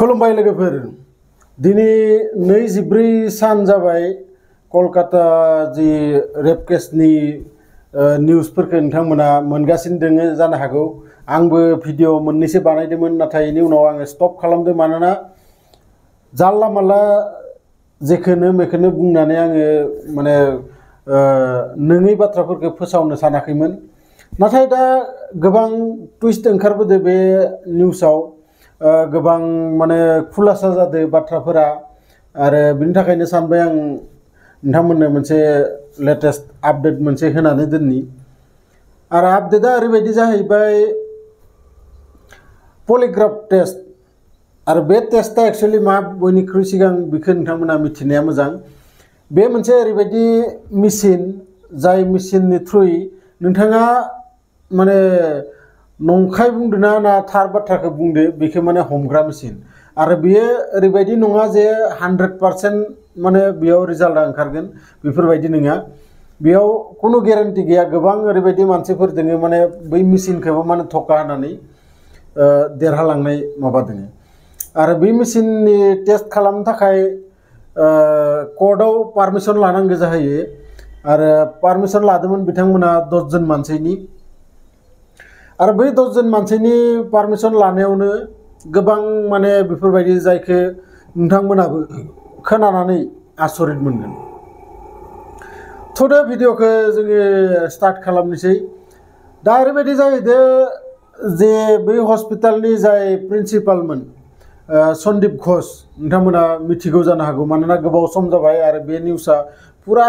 खुलुमबाय लोगोफोर दिनै 24 सान जाबाय कलकाता जि रेप केसनि निउसफोरखौ नोंथांमोना मोनगासिनो दोङो जानो हागौ आंबो भिडिअ मोननैसो बानायदोंमोन नाथाय इनि उनाव आङो स्टप खालामदों मानोना जानला माला जेखोनो मेखोनो बुंनानै आङो माने नङै बाथ्राफोरखौ फोसावनो सानाखैमोन नाथाय दा गोबां टुइस्ट ओंखारबोदो बे निउसाव गोबां माने खुलासा जादों बाथ्राफोरा आरो बिनि थाखायनो सानबाय आं नोंथांमोननो मोनसे लेटेस्ट आपडेट मोनसे होनानै दोननि आरो आपडेटआ ओरैबायदि जाहैबाय पलिग्राफ टेस्ट आरो बे टेस्टआ एक्चुअली मा बयनिख्रुइ सिगां बेखौ नोंथांमोना मिथिनाया मोजां बे मोनसे ओरैबायदि मेसिन जाय मेसिननि थ्रुयै नोंथाङा माने नंखाय बुंदोना ना थार बाथ्राखौ बुंदो बेखौ माने हमग्रा मेसिन आरो बेयो ओरैबायदि नङा जे 100% माने बेयाव रिजाल्टआ ओंखारगोन बेफोरबायदि नङा बेयाव कोनो ग्यारान्टि गैया गोबां ओरैबायदि मानसिफोर दोङो माने बै मेसिनखौबो माने थका होनानै देरहालांनाय माबा दोङो आरो बे मेसिननि टेस्ट खालामनो थाखाय कोर्टआव पारमिसन लानांगौ जाहैयो आरो पारमिसन लादोंमोन बिथांमोना 10 जन मानसिनि आरो बै 10 जन मानसिनि पारमिसन लानायावनो गोबां माने बेफोरबायदि जायखौ नोंथांमोनाबो खोनानानै आसरित मोनगोन थ' दा भिडिअखौ जोङो स्टार्ट खालामनोसै दा ओरैबायदि जाहैदो जे बै हस्पिटालनि जाय प्रिन्सिपालमोन सन्दीप घोष नोंथांमोना मिथिगौ जानो हागौ मानोना गोबाव सम जाबाय आरो बे निउसआ पुरा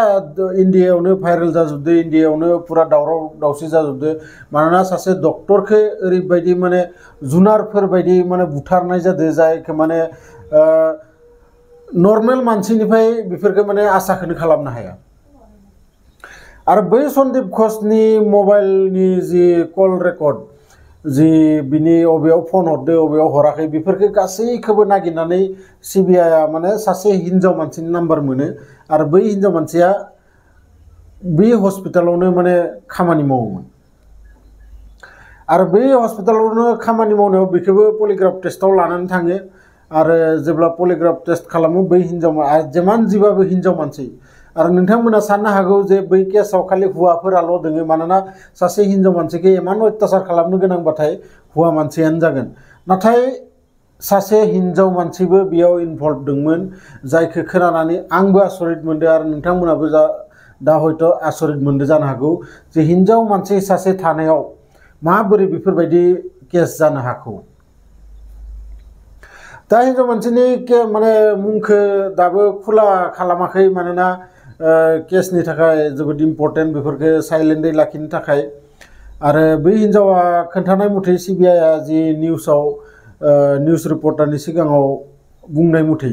इन्डियायावनो भाइरेल जाजोबदो इन्डियायावनो पुरा दावराव दावसि जाजोबदो मानोना सासे डक्टरखौ ओरैबायदि माने जुनारफोर बायदि माने बुथारनाय जादों जायखौ माने नर्मेल मानसिनिफ्राय बेफोरखौ माने आसाखौनो खालामनो हाया आरो बै सन्दीप घोषनि मबाइलनि जि कल रेकर्ड जि बिनि अबेयाव फन हरदो अबेयाव हराखै बेफोरखौ गासैखौबो नागिरनानै सिबिआइआ माने सासे हिन्जाव मानसिनि नाम्बार मोनो आरो बै हिन्जाव मानसिया बे हस्पिटालावनो माने खामानि मावोमोन आरो बै हस्पिटालावनो खामानि मावनायाव बेखौबो पलिग्राफ टेस्टआव लानानै थाङो आरो जेब्ला पलिग्राफ टेस्ट खालामो बै हिन्जाव जेमान जिबाबो हिन्जाव मानसि आरो नोंथांमोना साननो हागौ जे बै केसआव खालि हौवाफोराल' दोङो मानोना सासे हिन्जाव मानसिखौ इमान अत्याचार खालामनो गोनांबाथाय हौवा मानसियानो जागोन नाथाय सासे हिन्जाव मानसिबो बेयाव इनभल्भ दंमोन जायखौ खोनानानै आंबो आसरित मोनदों आरो नोंथांमोनाबो दा हयथ' आसरित मोनदों जानो हागौ जे हिन्जाव मानसि सासे थानायाव माबोरै बेफोरबायदि केस जानो हागौ दा हिन्जाव मानसिनि माने मुंखौ दाबो खुला खालामाखै मानोना केसनि थाखाय जोबोद इम्पर्टेन्ट बेफोरखौ साइलेन्टै लाखिनो थाखाय आरो बै हिन्जावा खोन्थानाय मथे सिबिआइआ जि निउसाव निउस रिपर्टारनि सिगाङाव बुंनाय मथे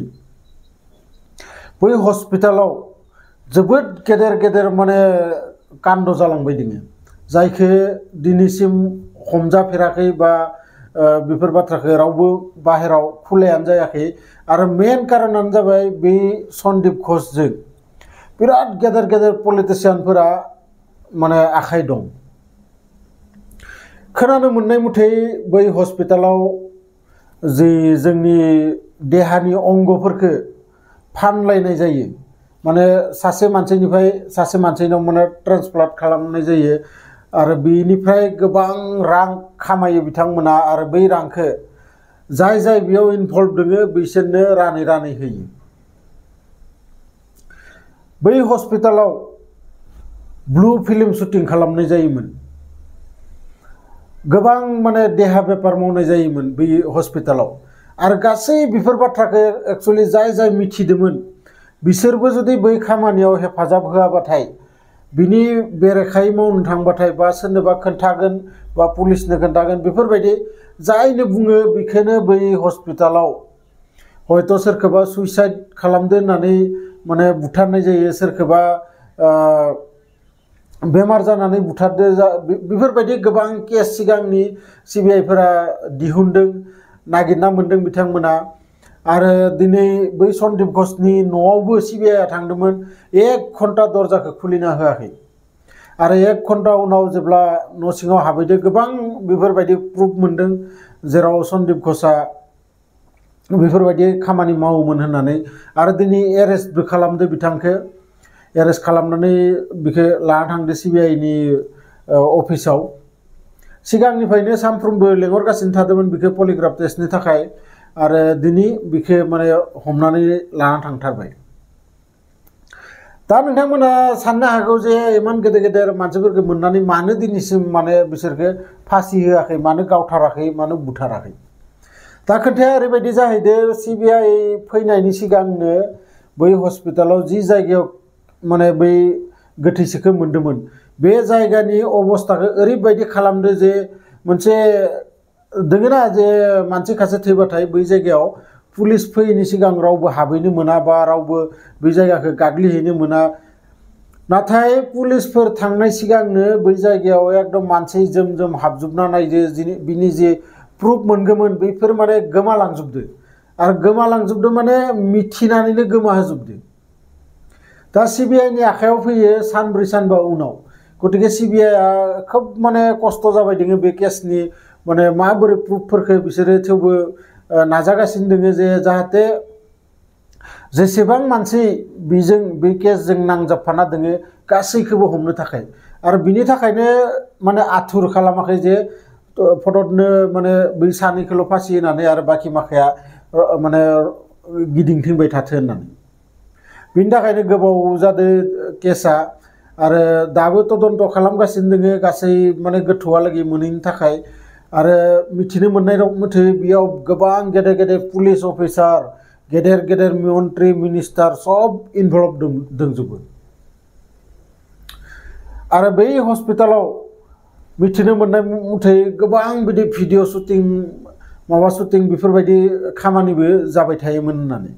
बै हस्पिटालाव जोबोद गेदेर गेदेर माने कान्ड जालांबाय दोङो जायखौ दिनैसिम हमजाफेराखै बा बेफोर बाथ्राखौ रावबो बाहेराव खुलायानो जायाखै आरो मेन कारनानो जाबाय बे सन्दीप घोषजों बिराद गेदेर गेदेर पलिटिशियानफोरा माने आखाइ दं खोनानो मोननाय मथे बै हस्पिटालाव जि जोंनि देहानि अंगफोरखौ फानलायनाय जायो माने सासे मानसिनिफ्राय सासे मानसिनाव माने ट्रान्सप्लान्ट खालामनाय जायो आरो बेनिफ्राय गोबां रां खामायो बिथांमोना आरो बै रांखौ जाय जाय बेयाव इनभल्भ दोङो बिसोरनो रानै रानै होयो बै हस्पिटालाव ब्लू फिल्म शुटिं खालामनाय जायोमोन गोबां माने देहा बेपार मावनाय जायोमोन बै हस्पिटालाव आरो गासै बेफोर बाथ्राखौ एक्चुअली जाय जाय मिथिदोंमोन बिसोरबो जुदि बै खामानियाव हेफाजाब होआबाथाय बिनि बेरेखायै मावनो थांबाथाय बा सोरनोबा खोन्थागोन बा पुलिसनो खोन्थागोन बेफोरबायदि जायनो बुङो बेखौनो बै हस्पिटालाव हयथ' सोरखौबा सुइसाइड खालामदो होननानै माने बुथारनाय जायो सोरखौबा बेमार जानानै बुथारदो बेफोरबायदि गोबां केस सिगांनि सिबिआइफोरा दिहुनदों नागिरना मोन्दों बिथांमोना आरो दिनै बै सन्दीप घोषनि न'आवबो सिबिआइआ थांदोंमोन 1 घन्टा दरजाखौ खुलिना होआखै आरो 1 घन्टा उनाव जेब्ला न' सिङाव हाबहैदो गोबां बेफोरबायदि प्रुफ मोन्दों जेराव सन्दीप घोषआ बेफोरबायदि खामानि मावोमोन होननानै आरो दिनै एरेस्टबो खालामदो बिथांखौ एरेस्ट खालामनानै बिखौ लाना थांदो सिबिआइनि अफिसाव सिगांनिफ्रायनो सानफ्रोमबो लेंहरगासिनो थादोंमोन बिखौ पलिग्राफ टेस्टनि थाखाय आरो दिनै बिखौ माने हमनानै लाना थांथारबाय दा नोंथांमोना साननो हागौ जे इमान गेदेर गेदेर मानसिफोरखौ मोननानै मानो दिनैसिम माने बिसोरखौ फासि होआखै मानो गावथाराखै मानो बुथाराखै दा खोथाया ओरैबायदि जाहैदों सिबिआइ फैनायनि सिगांनो बै हस्पिटालाव जि जायगायाव माने बै गोथैसोखौ मोन्दोंमोन बे जायगानि अबस्थाखौ ओरैबायदि खालामदो जे मोनसे दोङो ना जे मानसि खासे थैबाथाय बै जायगायाव पुलिस फैयैनि सिगां रावबो हाबहैनो मोना बा रावबो बै जायगाखौ गाग्लिहैनो मोना नाथाय पुलिसफोर थांनाय सिगांनो बै जायगायाव एकदम मानसि जोम जोम हाबजोबना नायदो बिनि जे प्रुफ मोनगौमोन बेफोर माने गोमालांजोबदो आरो गोमालांजोबदो माने मिथिनानैनो गोमाहोजोबदो दा सिबिआइनि आखायाव फैयो सानब्रै सानबा उनाव गतिके सिबिआइआ खोब माने खस्थ' जाबाय दोङो बे केसनि माने माबोरै प्रुफफोरखौ बिसोरो थेवबो नाजागासिनो दोङो जे जाहाथे जेसेबां मानसि बिजों बे केसजों नांजाबफाना दोङो गासैखौबो हमनो थाखाय आरो बिनि थाखायनो माने आथुर खालामाखै जे फटकनो माने बै सानैखौल' फासि होनानै आरो बाखि माखाया माने गिदिंथिंबाय थाथो होननानै बिनि थाखायनो गोबाव जादों केसआ आरो दाबो तदन्त खालामगासिनो दोङो गासै माने गोथौआलागै मोनैनि थाखाय आरो मिथिनो मोननाय मथे बेयाव गोबां गेदेर गेदेर पुलिस अफिसार गेदेर गेदेर मन्त्रि मिनिस्टार सब इनभल्भ दंजोबो आरो बै हस्पिटालाव मिथिनो मोननाय मथे गोबां बिदि भिडिअ शुटिं माबा शुटिं बेफोरबायदि खामानिबो जाबाय थायोमोन होननानै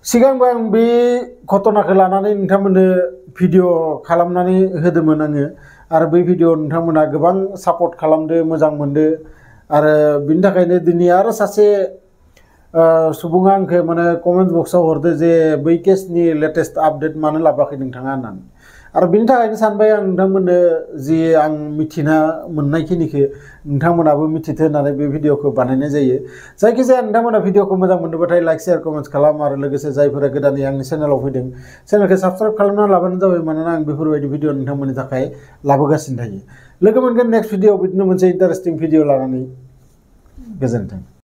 सिगांबो आं बे घटनाखौ लानानै नोंथांमोननो भिडिअ खालामनानै होदोंमोन आङो आरो बै भिडिअ नोंथांमोना गोबां सापर्ट खालामदो मोजां मोनदो आरो बिनि थाखायनो दिनै आरो सासे सुबुङा आंखौ माने कमेन्ट बक्सआव हरदो जे बै केसनि लेटेस्ट आपडेट मानो लाबाखै नोंथाङा होननानै आरो बिनि थाखायनो सानबाय आं नोंथांमोननो जि आं मिथिना मोननायखिनिखौ नोंथांमोनाबो मिथिथो होननानै बे भिडिअखौ बानायनाय जायो जायखिजाया नोंथांमोना भिडिअखौ मोजां मोनोबाथाय लाइक शेयार कमेन्ट्स खालाम आरो लोगोसे जायफोरा गोदानै आंनि चेनेलाव फैदों चेनेलखौ साबस्क्राइब खालामना लाबानो जाबाय मानोना आं बेफोरबायदि भिडिअ नोंथांमोननि थाखाय लाबोगासिनो थायो लोगो मोनगोन नेक्स्ट भिडिअ बिदिनो मोनसे इन्टारेस्टिं भिडिअ लानानै गोजोन्थों।